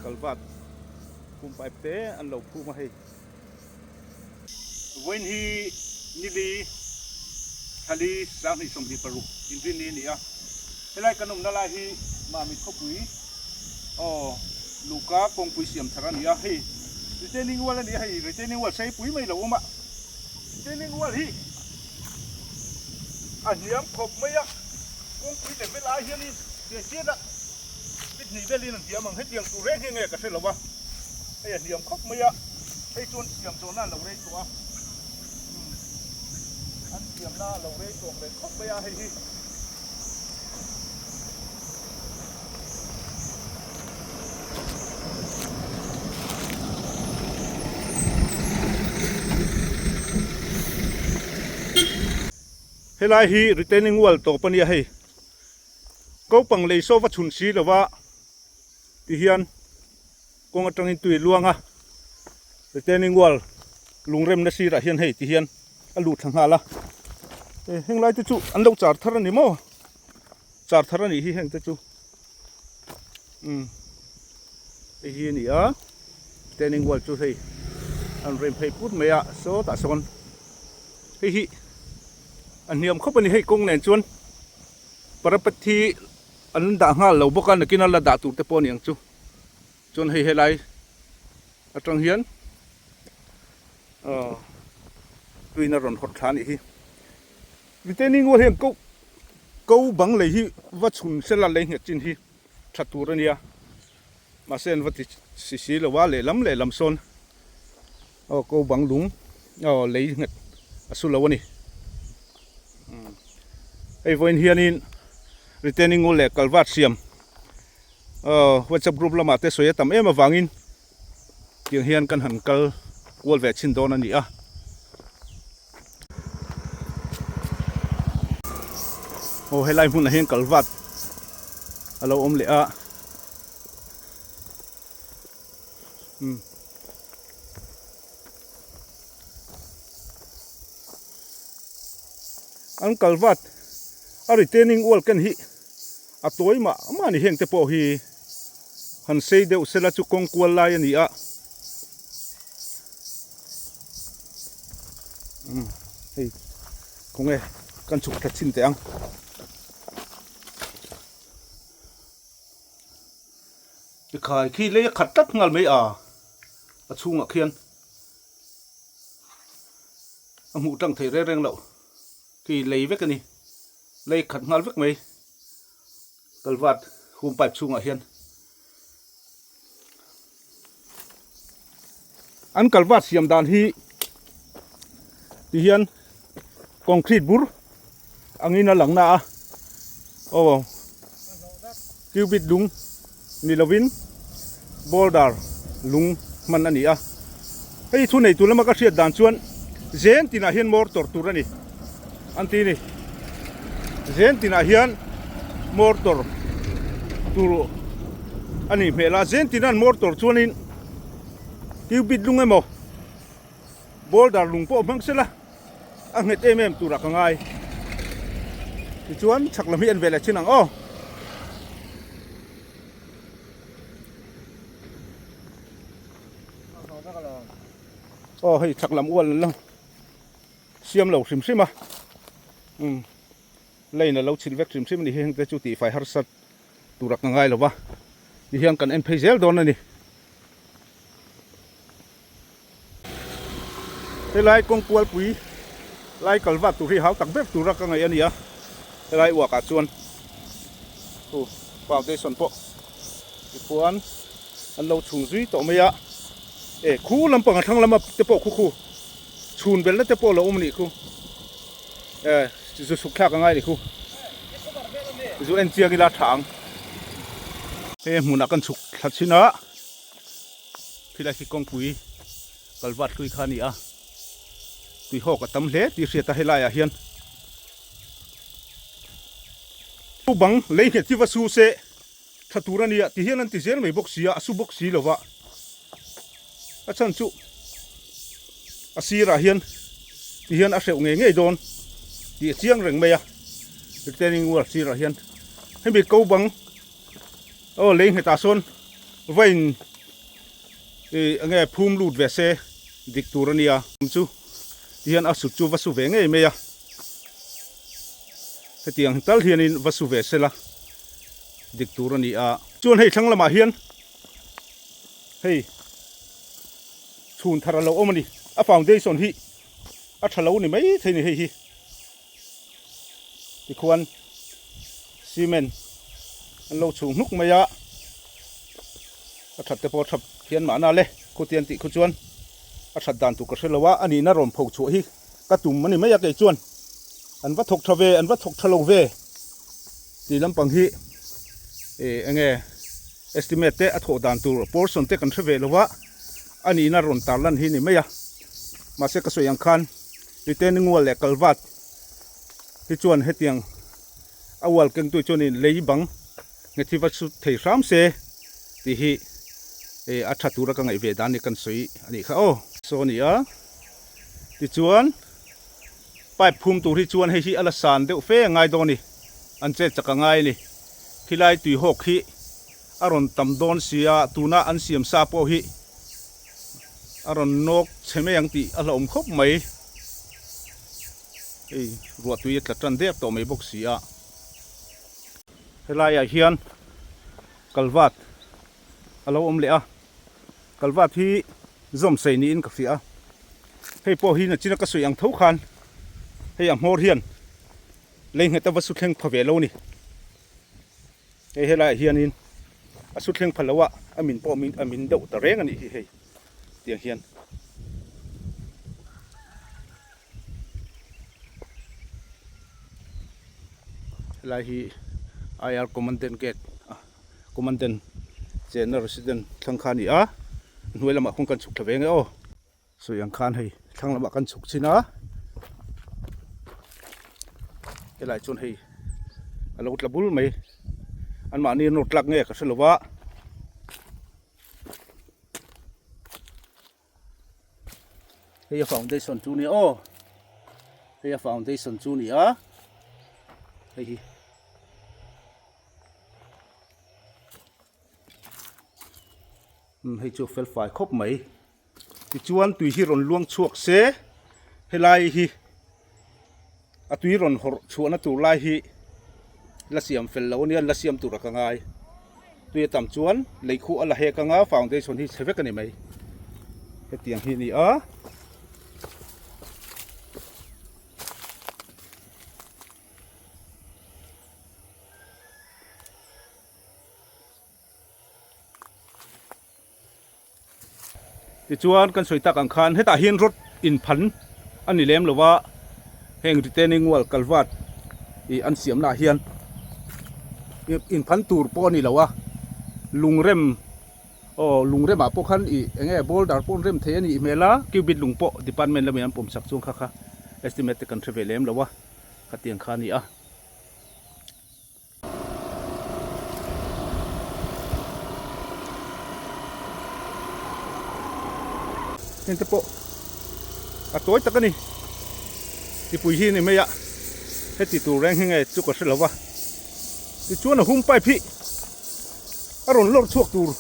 Kalvat pum pipe te an lo phum a hei. Vawiin hi nili thlali 2026 inrinni a ni a, helai kan awmna lai hi Mamit khawpui aw Luka kawngpui siam thar a ni a, hei retaining wall a ni a, hei retaining wall seipui mai lo awm a, retaining wall hi a hniam khawp mai a, kawngpui level ai hianin chian a. Bit hnih velin a hniam ang hetiang tur reng hi nge ka hre lo a, hei a hniam khawp mai a, hei chuan siam zawhna a lo rei tawh a, umm an siamna a lo rei tawh reng khawp mai a hei hi. Helai hi retaining wall tawp a nia hei. Kopang lei saw va chhun si lova ti hian kawng atangin tui luang a, retaining wall lungremna sirah hian hei ti hian a lut thla nghal a, heng lai te chu an lo char thar a ni maw? Char thar a nih hi heng te chu umm hei hi a ni a, retaining wall chu hei an rem phei put mai a sawtah sawn hei hi a hniam khawp a ni hei kawng nen chuan. Parapet hi an dah nghal lo bawk a, nakin a la dah tur te pawh a ni ang chu. Chuan hei helai atang hian aw tuin a rawn hawt thla a nih hi. Retaining wall hian ko ko bang lei hi va chhun sela lei nghet chin hi tha tur a nia. Mahse an va ti si si lo a, lehlam lehlam sawn aw ko bang lung aw lei nghet a su lo a ni. Hei vawiin hianin retaining wall leh culvert siam aw whatsapp group lamah te sawi a tam em avangin tiang hian kan han kal kual ve chhin dawn a ni a. Aw helai hmunah hian culvert a lo awm leh a. Umm. An culvert a retaining wall ken hi a tawi mah mah a ni heng te pawh hi han sei deuh sela chu kawng kual lai a ni a. Umm hei khawnge kan chhuk thla chhin teh ang. Tikhai khi lei a khat tlat nghal mai a, a chhungah khian a hmuh tang thei reng reng loh khi lei vek a ni, lei khat nghal vek mai culvert hum pipe chhungah hian. An culvert siam dan hi ti hian concrete bur angin a lang na a aw cubit lung ni lovin boulder lung hman a ni a hei thu nei tur lama ka hriat dan chuan zen tinah hian mortar tur a ni an ti ni zen tinah hian mortar tur a nih hmel a zen tinan mortar chuanin cubit lung emaw boulder lung pawh hmang sela. a nghet em em turah ka ngai. Tichuan chhak lam hi en ve leh thin ang aw. Aw hei chhak lam ual an lo siam lo hrim hrim a. Umm lane a lo chhilh vek hrim hrim a ni hi heng te chu tihfai harsat turah ka ngai lo va. Tihian kan en phei zel dawn a ni. Helai kawng kualpui lai kal vat tur hi hau tak ber tura ka ngaih a ni a, helai uakah chuan khu foundation pawh tikhuan an lo chhung zui tawh mai a, e khu lampang a thlang lama te pawh khu khu chhun belna te pawh a lo awm a nih khu e zu suk thlak a ngai a nih khu zu en chiang ila tha ang he hmunah kan chhuk thla chhin a. Khilai khi kawngpui kalvat hlui kha a ni a, tuihawk a tam hle tih hriat a helaiah hian bang lei nghet hi va su se tha tur a nia ti hian an ti zel mai bawk si a, a su bawk si lova a chhan chu a sirah hian ti hian a hreuh ngei ngei dawn tih a chiang reng mai a retaining wall sirah hian hemi ko bang aw lei nghetah sawn vain. Ih enge phum lut ve se dik tur a nia. Chu ti hian a sut chu va su ve ngei mai a. Hetiang tal hianin va su ve sela dik tur a ni a. Chuan hei thlang lamah hian hei chhun thar a lo awm a ni. A foundation hi a tha lo ni mai thei ni hei hi. Tikhuan cement an lo chhung hnuk mai a, a that te pawh a tha phian mahna le khutian tih khu chuan a that dan tur ka hre lo a, a nihna rawn pho chhuah hi ka tum a ni mai a kei chuan an va thawk tha ve an va thawk tha lo ve tih lampang hi ih enge estimate te a thawh dan tur portion te kan hre ve lo a, a nihna rawn tarlan hi a ni mai a, mahse ka sawi ang khan. Retaining wall leh culvert hi chuan hetiang a wall kengtu chuanin lei bang nghet hi va chhut thei hram se tih hi eh a tha tura ka ngaih ve dan ni kan sawi a nih kha aw. Saw a ni a, tichuan pipe phum tur hi chuan hei hi a la san deuh fe a ngai dawn a ni, an chet chak a ngai a ni, khilai tuihawk hi a rawn tam dawn sia tuna an siam sa pawh hi. A rawn nawk chhe mai ang tih a hlauhawm khawp mai. Hei ruah tui a tla tan dep tawh mai bawk si a. Helaiah hian kalvat a lo awm leh a, kalvat hi zawm sei niin ka hria a. Hei pawh hi nachina ka sawi ang tho khan hei a hmawr hian lei nghet a va su thleng pha ve lo a ni. Hei helaiah hianin a su thleng pha lo a, a min pawh a min deuh ta reng a nih hi hei tiang hian. Helai hi IR Commandant Gate a Commandant chenna resident thlang kha a ni a, a hnuai lamah khawn kan chhuk thla ve nge aw. Sawi ang khan hei thlang lamah kan chhuk chin a, helai chuan hei a lo tla bul mai, anmahni an rawn tlak nge ka hre lo va. Hei a foundation chu nia aw, hei a foundation chu ni a, hei hi. Hei chu fel fai khawp mai. Tichuan tui hi rawn luang chhuak se helai hi a tui rawn hawrh chhuahna tur lai hi la siam fel lo ania la siam tur a ka ngai. Tui a tam chuan lei khuh a la hek anga foundation hi chhe vek a ni mai. Hetiang hi a ni a. Tichuan kan sawi tak ang khan hetah hian rod inphan a ni lem lo va, heng retaining wall culvert ih an siam naah hian inphan tur pawh a ni lo a, lungrem aw lungremah pawh khan ih eng nge boulder pawh an rem thei a nih hmel a, cubit lung pawh department lamin an pawm sak chuan kha kha estimate te kan hre ve lem lo a, khatiang kha a ni a. Heng te pawh a tawi tak a ni mipui hi a ni mai a heti tur reng hi nge chu ka hre lo va tichuan a hum pipe hi a rawn lawr chhuak tur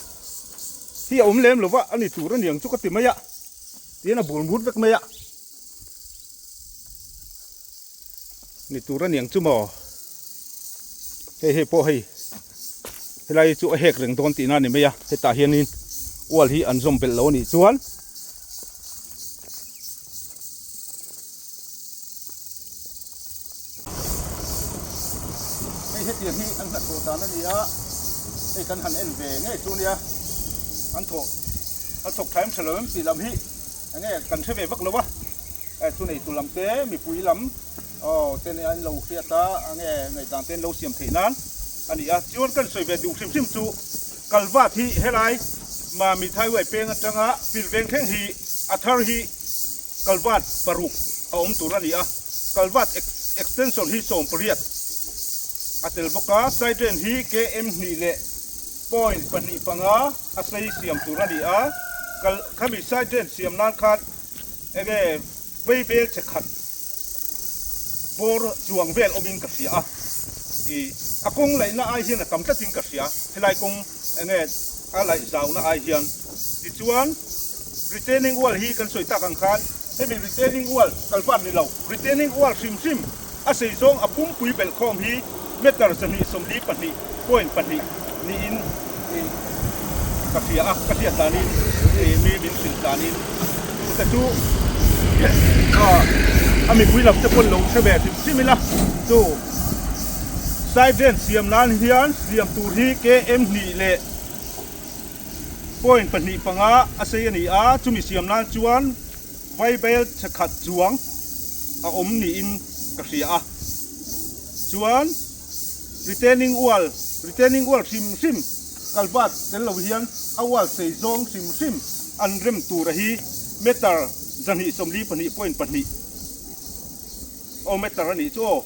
hi a awm lem lo va a ni tur a ni ang chu ka ti mai a tihian a bul mut vek mai a. Ni tur a niang chu maw? Hei hei pawh hei helai hi chu a hek reng dawn tihna a ni mai a, hetah hianin wall hi an zawm belh lo a nih chuan hei hetiang hi an hnathawh dan a ni a, hei kan han en ve ngei chu nia an thawh an thawk thaim tha lo em tih lam hi enge kan hre ve vak lo a. Thu neitu lam te, mipui lam aw te nen an lo hriat a, enge ngaihdan te an lo siam theih nan a ni a. Chuan kan sawi ve duh hrim hrim chu Kalvat hi helai Mami Highway peng atanga Pilveng thleng hi a thar hi Kalvat paruk a awm tur a ni a. Kalvat extension hi 18 a tel bawk a, side drain hi KM hnih leh point pahnih panga a sei siam tur a ni a. Khami side drain siam nan khan Enge vei vel che khat bawr chuang vel awmin ka hria a, i a kawng laihna ai hian a tam tlatin ka hria, helai kawng enge a laih zauna ai hian. Tichuan, retaining wall hi kan sawi tak ang khan hemi retaining wall kalvat ni lo, retaining wall hrim hrim a sei zawng a pumpui belhkhawm hi meter 142 point pahnih niin ka hria a, ka hriat danin mi min hrilh danin chute chu a mipui lam te pawn lo hre ve hrim hrim ila chu side drain siam nan hian siam tur hi KM hnih leh Point pahnih panga a sei a ni a, chumi siam nan chuan vaibel chhe khat chuang a awm niin ka hria a. Chuan retaining wall, retaining wall hrim hrim kalvat tel lo hian a wall sei zawng hrim hrim an rem tur a hi meter 242 point pahnih aw meter a nih chu aw.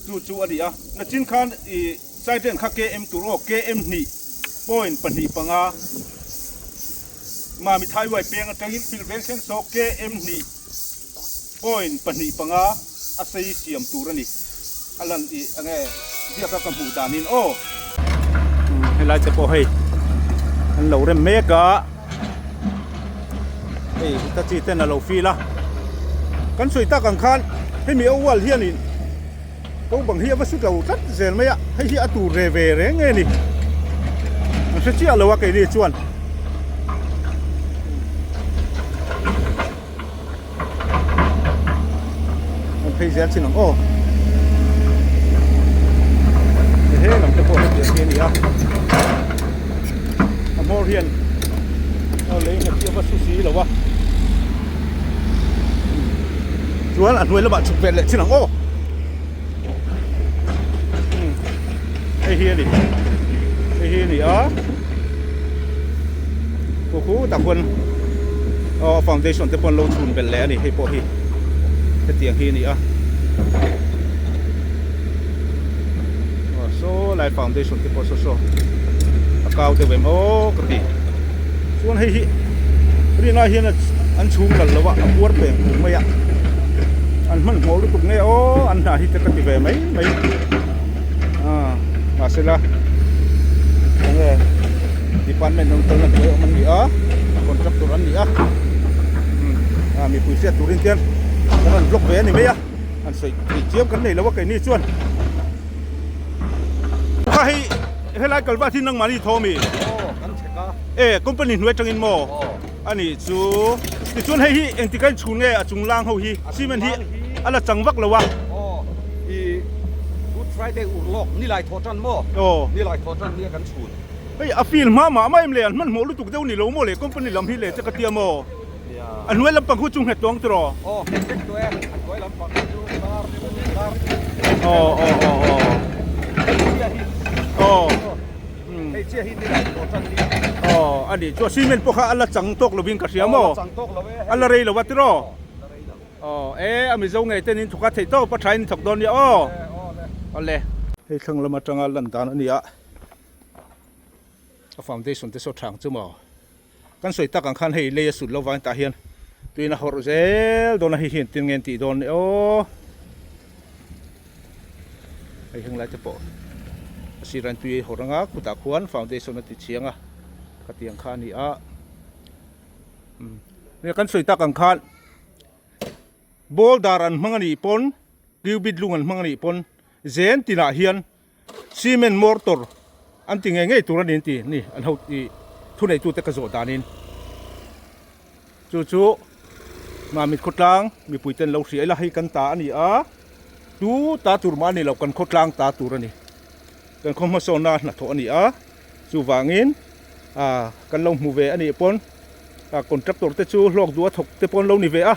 Chu chu a ni a, nachin khan i side kha KM tur aw, KM hnih point pahnih panga Mami Thaiwai peng atangin Pilveng thleng saw KM hnih point pahnih panga a sei siam tur a ni. A lan i enge ziaka ka hmuh danin aw. Helai te pawh hei an lo rem mek a, hei Hitachi ten a lo feel a, kan sawi tak ang khan hemi a wall hianin ko bang hi a va sut lo tlat zel mai a, hei hi a tur ve ve reng nge ni an hre chiah lo a keini chuan. An phei zel chin ang aw. He lam te pawh hetiang hi a ni a. A hmawr hian a lei nghet hi a va su si lo a. Chuan a hnuai lamah chhuk vel leh chin ang aw. Hei hi a ni. Hei hi a ni a. Khu khu tak huan aw foundation te pawh an lo chhun belh leh a ni hei pawh hi hetiang hi a ni a aw saw lai foundation te pawh saw saw a kau deuh em aw ka ti chuan hei hi rinai hian an chhung lal lo a a puar peng pung mai a an hmanhmawh lutuk nge aw an hna hi te ka ti ve mai mai ah mahsela enge department an kalna hnuai awm an ni a contractor an ni a ah mipui hriat turin hian kan rawn vlog ve a ni mai a an sawi thei chiam kan nei lo a keini chuan kha hei helai kalvat hi nangmahni thaw ami e company hnuai atangin maw ani chu tichuan hei hi engtik a inchhun nge a chung lang ho hi cement hi a la chang vak lo a Good Friday urlawk nilai thawh tan maw nilai thawh tan nia kan chhun. Hei a feel hma mah mah em le an hmanhmawh lutuk deuh ni lo maw le company lam hi le che ka tia maw a hnuai lampang khu chu nghet tawng tiraw aw nghet vek tawh e a hnuai lampang khu chu tar tar aw aw aw aw hei chiah hi aw hei chiah hi nilai tawh tan hi aw a ni chu cement pawh kha a la chang tawk lovin ka hria maw a la chang tawk lo e a la rei lo a tiraw Aw e a Mizo ngei ten in thawk a theih tawp a tha in thawk dawn nia aw awle. Hei thlang lam atanga lan dan a ni a. A foundation te saw thang chu maw kan sawi tak ang khan hei lei a sut lo vang tah hian tuin a hawrh zel dawn a hei hian tin nge an tih dawn ni aw hei heng lai te pawh a sirah hian tui a hawrh anga khutah khuan foundation a ti chiang a khatiang kha a ni a umm kan sawi tak ang khan. Boulder an hmang a nih pawn cubit lung an hmang a nih pawn zen tinah hian cement mortar an ti ngei ngei tur a ni an ti ni an ho ih thuneitute ka zawh danin chu chu Mamit khawtlang mipui ten lo hria ila hei kan ta a ni a tu ta tur mah a ni lo kan khawtlang ta tur a ni kan khaw hmasawnna hnathawh a ni a chuvangin ah kan lo hmu ve a nih pawn. A contractor te chu hlawk duh a thawk te pawh an lo ni ve a,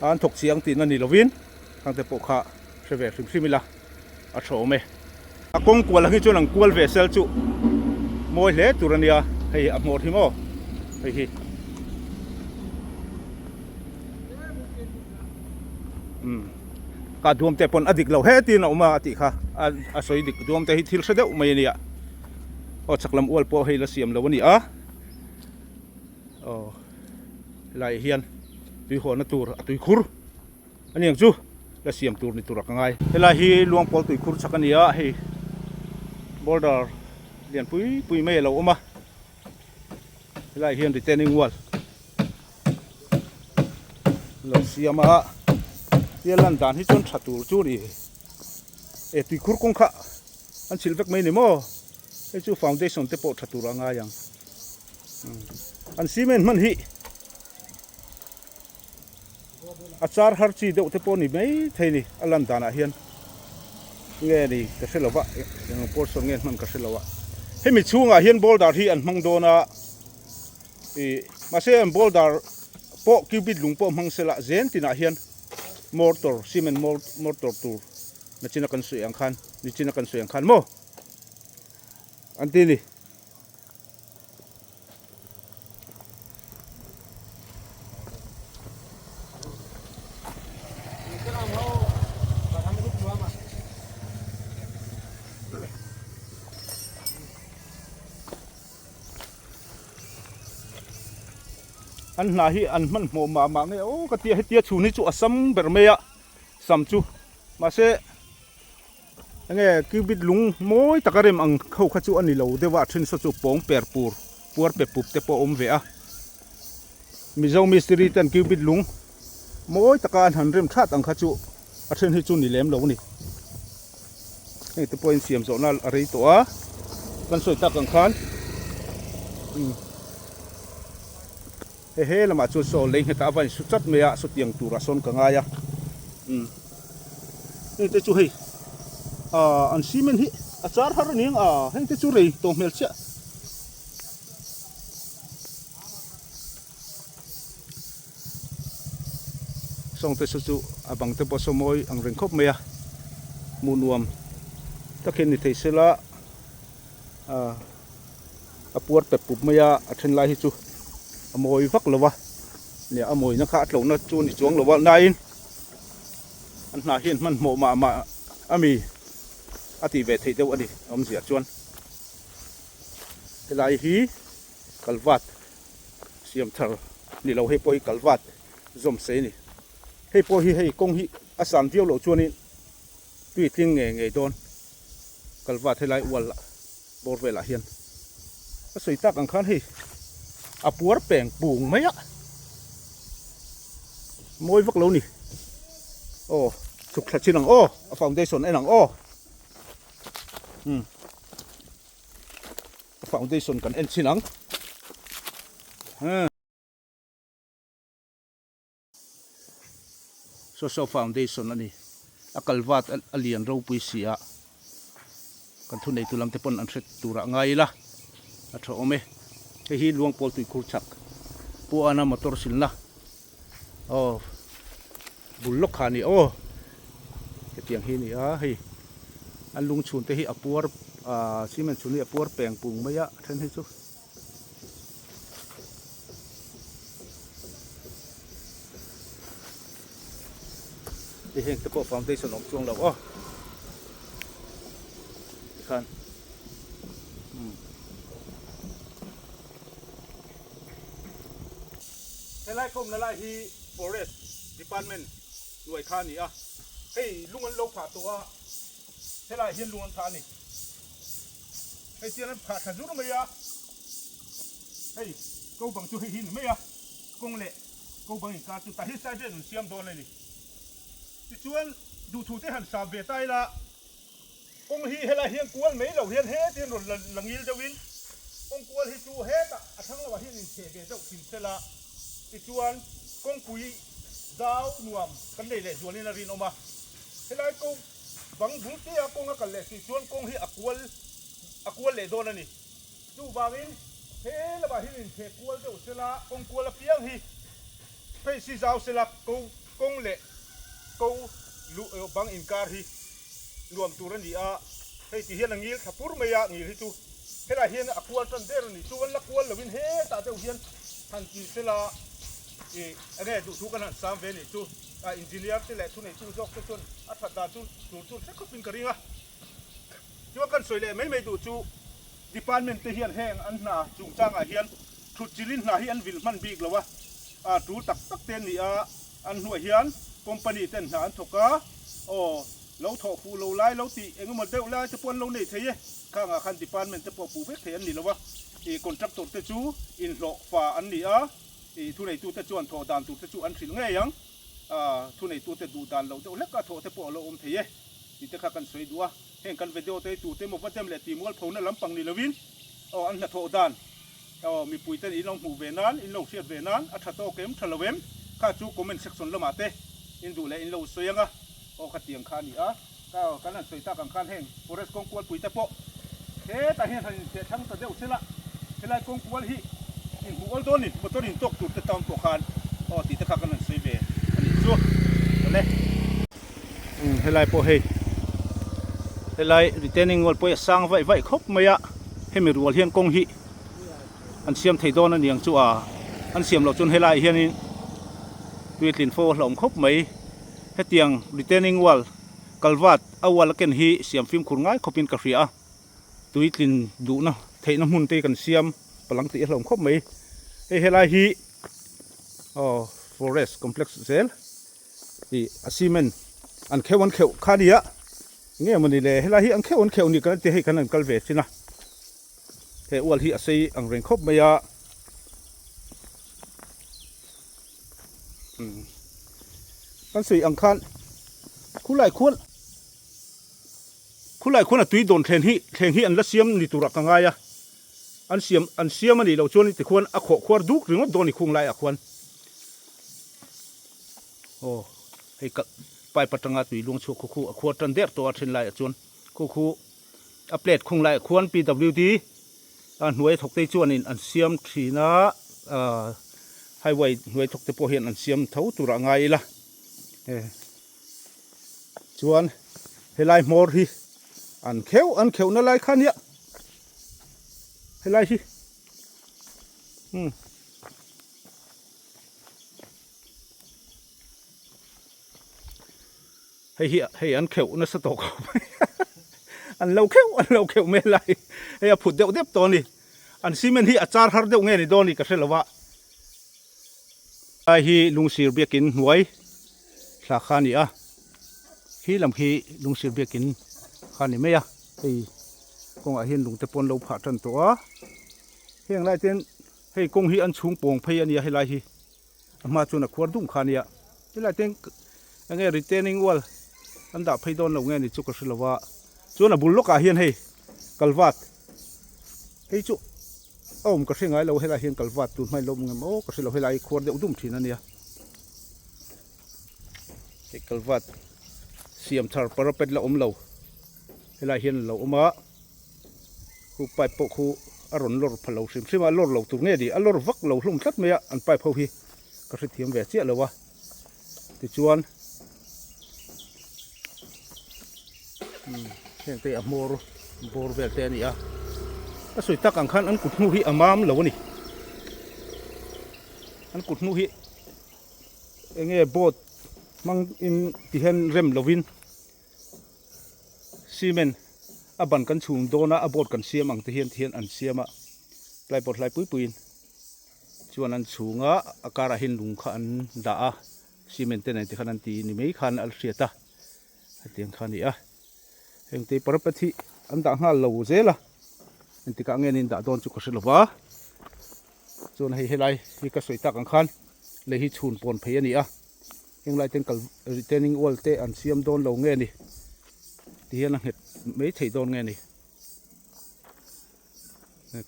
an thawk chiang tihna ni lovin khang te pawh kha hre ve hrim hrim ila a tha awm e. A kawng kual ang hi chuan an kual ve sel chu mawi hle tur a nia, hei a hmawr hi maw hei hi. Umm ka duam te pawn a dik lo he tiin a awm a a tih kha a sawi dik duam te hi thil hre deuh mai a nia, aw chak lam ual pawh hei la siam lo a ni a. Aw helaiah hian tui hawnna tur a tuikhur a ni ang chu la siam tur ni tur a ka ngai. Helai hi Luangpawl tuikhur chak a ni a hei boulder lian pui pui mai a lo awm a. Helaiah hian retaining wall an lo siam a, tia lan dan hi chuan tha tur chu a ni. E tuikhur kawng kha an chhilh vek mai ni maw? Hei chu foundation te pawh tha tur a ngai ang. An cement hman hi a char har chi deuh te pawh ni mai thei ni a lan danah hian nge ni ka hre lo va eng portion nge hman ka hre lo a hemi chhungah hian boulder hi an hmang dawn a ih mahse an boulder pawh cubit lung pawh hmang sela zen tinah hian mortar cement mortar tur nachina kan sawi ang khan nichina kan sawi ang khan maw an ti ni. An hna hi an hmanhmawh mah mah nge aw ka tia hetia chhun hi chu a sam ber mai a sam chu mahse Enge cubit lung mawi taka rem ang ho kha chu a ni lo deuh a, a then saw chu pawng per pur, puar pe pup te pawh a awm ve a. Mizo mistiri ten cubit lung mawi taka an han rem that ang kha chu a then hi chu ni lem lo a ni. Heng te pawhin siam zawhna a rei tawh a, kan sawi tak ang khan umm he he lamah chuan saw lei nghetah a va insu chat mai a, sawtiang turah sawn ka ngai a umm. Heng te chu hei ah an cement hi a char har aniang a heng te chu rei tawh hmel chiah. Sawng te saw chu a bang te pawh saw mawi ang reng khawp mai a hmuh nuam tak hian ni thei sela ah a puar pep pup mai a a then lai hi chu a mawi vak lo a nia a mawina kha a tlona chu a ni chuang lo a nain. An hna hian hmanhmawh mah mah a mi a tih ve theih deuh a ni awmzia chuan helai hi kalvat siam thar ni lo hei pawh hi kalvat zawm sei a ni hei pawh hi hei kawng hi a san viau loh chuanin tui tling ngei ngei dawn kalvat helai ual bawr velah hian a sawi tak ang khan hei a puar peng pung mai a mawi vak lo ni aw chhuk thla chin ang aw a foundation en ang aw um a foundation kan en chin ang Social Foundation a ni. A kalvat a lian ropui si a, kan thuneitu lam te pawn an hre turah ngai ila a tha awm e. Hei hi Luangpawl tuikhur chhak Pu Ana motor silna aw bul lawk kha a ni aw. Hetiang hi a ni a, hei an lung chhun te hi a puar ah cement chhun hi a puar peng pung mai a, a then hi chu. Hei heng te pawh foundation awm chuang lo aw tikhan umm helai khawmna lai hi forest department hnuai kha a ni a hei lung an lo phah tawh a helaiah hian lung an phah a ni. Hei chian an phah thla zur mai a, hei ko bang chu hei hi ni mai a, kawng leh ko bang inkar chu tah hi side an siam dawn a ni. Tichuan duhthu te han sap ve ta ila, kawng hi helai hian kual mai lo hian hetiang rawn la ngil deuhin kawng kual hi chu hetah a thlang lamah hian incheh ve deuh thin sela, tichuan kawngpui zau nuam kan nei leh zualin a rinawm a, helai ko. Bang bul te a kawng a kal leh si chuan kawng hi a kual a kual leh dawn a ni. Chuvangin he lamah hian inchhe kual deuh sela kawng kual apiang hi phei si zau sela ko kawng leh ko luh bang inkar hi nuam tur a ni a, hei ti hian a ngil thla pur mai a, ngil hi chu helaiah hian a kual tan der a ni. Chuan la kual loin hetah deuh hian han ti sela ih enge duhthu kan han sam ve a nih chu. A engineer te leh thuneitu zawk te chuan a that dan chu tur chu hre khawpin ka ring a. Chuan kan sawi leh mai mai duh chu department te hian heng an hna chungchangah hian thut chilin hna hi an vil hman bik lo a, a tul tak tak te an ni a, an hnuah hian company ten hna an thawk a, aw Lo thawh fuh lo lai lo tih eng emaw deuh lai te pawh an lo nei thei e. Khangah khan department te pawh puh vek thei an ni lo a, ih contractor te chu inhlawh fa an ni a, ih thuneitute chuan thawh dan tur te chu an hrilh ngei ang. Thuneitute duh dan loh deuh hlek a thawh te pawh a lo awm thei e tih te kha kan sawi duh a. Heng kan video te hi tute emaw va dem leh tih mualphona lampang ni lovin aw an hnathawh dan aw mipui ten in lo hmuh ve nan, in lo hriat ve nan a tha tawk em, tha lo em kha chu comment section lamah te in duh leh in lo sawi ang a, aw khatiang kha a ni a. Ka kan han sawi tak ang khan heng forest kawng kualpui te pawh hetah hian han incheh thlang ta deuh sela helai kawng kual hi inhmuh awl dawn ni motor in tawk tur te town pawh khan aw tih te kha kan han sawi ve a nih chu awle. Umm helai pawh hei helai retaining wall pawh hi a sang vaih vaih khawp mai a hemi rual hian kawng hi an siam thei dawn a ni ang chu a an siam loh chuan helai ah hianin tui tlin fo a hlauhawm khawp mai. Hetiang retaining wall, culvert, a wall a ken hi siam fimkhur ngai khawpin ka hria a, tui tlin duhna theihna hmun te hi kan siam palang tih a hlawm khawp mai. Hei helai hi aw forest complex zel ih a cement an kheuh an kheuh kha nia nge mawni le helai hi an kheuh an kheuh ni kan ti hei kan han kal ve thin a, he wall hi a sei ang reng khawp mai a. Kan sawi ang khan khulai khuan khulai khuan a tui dawn thleng hi thleng hi an la siam ni turah ka ngai a an siam an siam a nih loh chuan tikhuan a khawh khuar duk ringawt dawn a ni khung laiah khuan aw hei ka pipe atanga tui luang chhuak khu khu a khuar tan der tawh a then laiah chuan khu khu a plate khung laiah khuan P_W_D a hnuai thawk te chuanin an siam thin a ahh highway hnuai thawk te pawh hian an siam tho turah ngai ila chuan helai hmawr hi an kheuh an kheuh na lai kha nia helai hi umm. Hei hi hei an kheuh nasa tawh khawp mai an lo kheuh an lo kheuh mai lai hei a phut deuh deuh tawh a ni an cement hi a char har deuh nge ni dawn ni ka hre lo a lai hi lungsir biakin hnuai thla kha a ni a khi lam khi lungsir biakin kha a ni mai a hei kawngah hian lungte pawh an lo phah tan tawh a heng lai te hei kawng hi an chhung pawng phei a nia helai hi. A hma chuan a khuar dum kha ania tilai te enge retaining wall an dah phei dawn lo nge ni chu ka hre lo a chuan a bul lawkah hian hei kalvat hei chu a awm ka hre ngai lo helai hian kalvat tun hmain lo awm ngem aw ka hre lo helai hi khuar deuh dum thin ania hei kalvat siam thar parapet la awm lo helai hian a lo awm a. Khu pipe pawh khu a rawn lawr pha lo hrim hrim a, a lawr lo tur nge ni, a lawr vak lo hlawm tlat mai a, an pipe ho hi ka hrethiam ve chiah lo a, tichuan umm heng te a hmawr bawr vel te a ni a, ka sawi tak ang khan an kut hnu hi a mam lo a ni, an kut hnu hi eng nge boat hmang in ti hian rem lovin. Cement a ban kan chhung dawn a, a board kan siam ang te hian ti hian an siam a, plyboard hlai pui puiin chuan an chhung a, a karah hian lung kha an dah a, cement te nen te khan an ti ni mai khan a hriat a, hetiang kha a ni a, heng te parapet hi an dah nghal lo zel a, engtikah nge an indah dawn chu ka hre lo va, chuan hei helai hi ka sawi tak ang khan lei hi chhun pawn phei a ni a. Heng lai ten kal retaining wall te an siam dawn lo nge ni ti hian a nghet mai thei dawn nge ni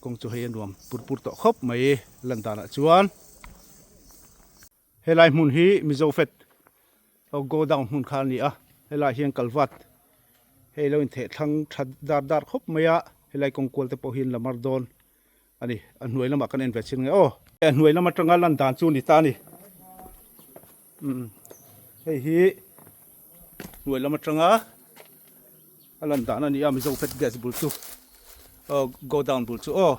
kawng chu hei a nuam pur pur tawh khawp mai lan danah chuan helai hmun hi Mizo Fed go down hmun kha a ni a helai hian kalvat hei lo intheh thlang tha dar dar khawp mai a helai kawng kual te pawh hi an la mar dawn. A ni, a hnuai lamah kan en ve chin nge aw. A hnuai lam atanga lan dan chu ni ta a ni. Umm hei hi hnuai lam atanga a lan dan a ni a Mizo Fed Gas bul chu aw go down bul chu aw.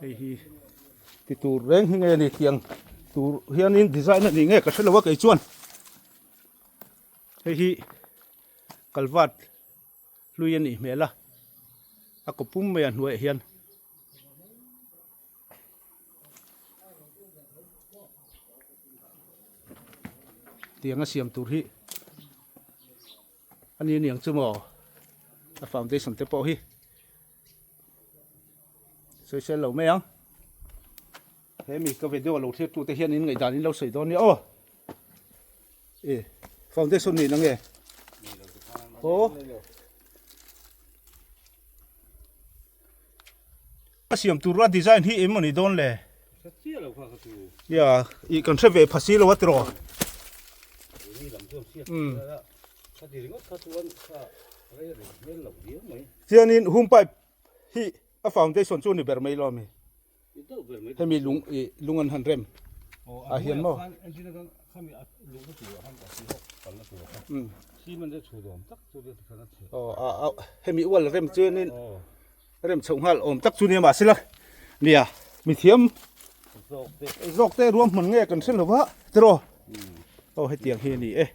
Hei hi ti tur reng hi nge ni tiang tur hianin design a nih nge ka hre lo a kei chuan. Hei hi kalvat hlui a nih hmel a, a kaw pum mai a hnuaiah hian. Tianga siam tur hi a ni aniang chu maw a foundation te pawh hi sawisel lo mai ang he mi ka video lo thlir tu te hian in ngaihdan in lo sawi dawn nia aw e foundation ni na nge aw A siam tur a design hi eng mawni dawn le? Ya, i kan hre ve pha si lo a tiraw. Chianin home pipe hi a foundation chu ni ber mai lo ami. Hemi lung i lung an han rem ah hian maw. Aw a hemi wall rem chuanin rem chhoh nghal awm tak chu nia mahsela nia mithiam zawk te ruam hmun nge kan hre lo va tiraw aw hetiang hi a ni e.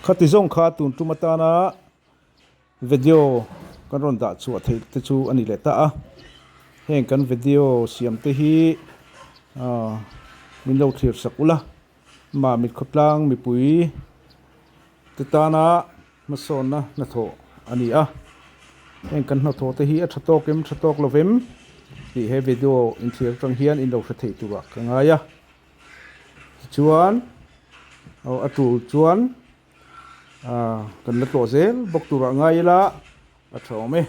Khati zawng kha tun tum atana Video kan rawn dah chhuah theih te chu a ni leh ta a, heng kan video siam te hi min lo thlir sak ula, mah mit khawtlang mipui te tana hmasawnna hnathawh a ni a, heng kan hnathawh te hi a tha tawk em tha tawk lo vem tih he video inthlir atang hian in lo hre thei turah ka ngai a, tichuan a tul chuan. Kan la tlawh zel bawk turah ngai ila a tha awm e.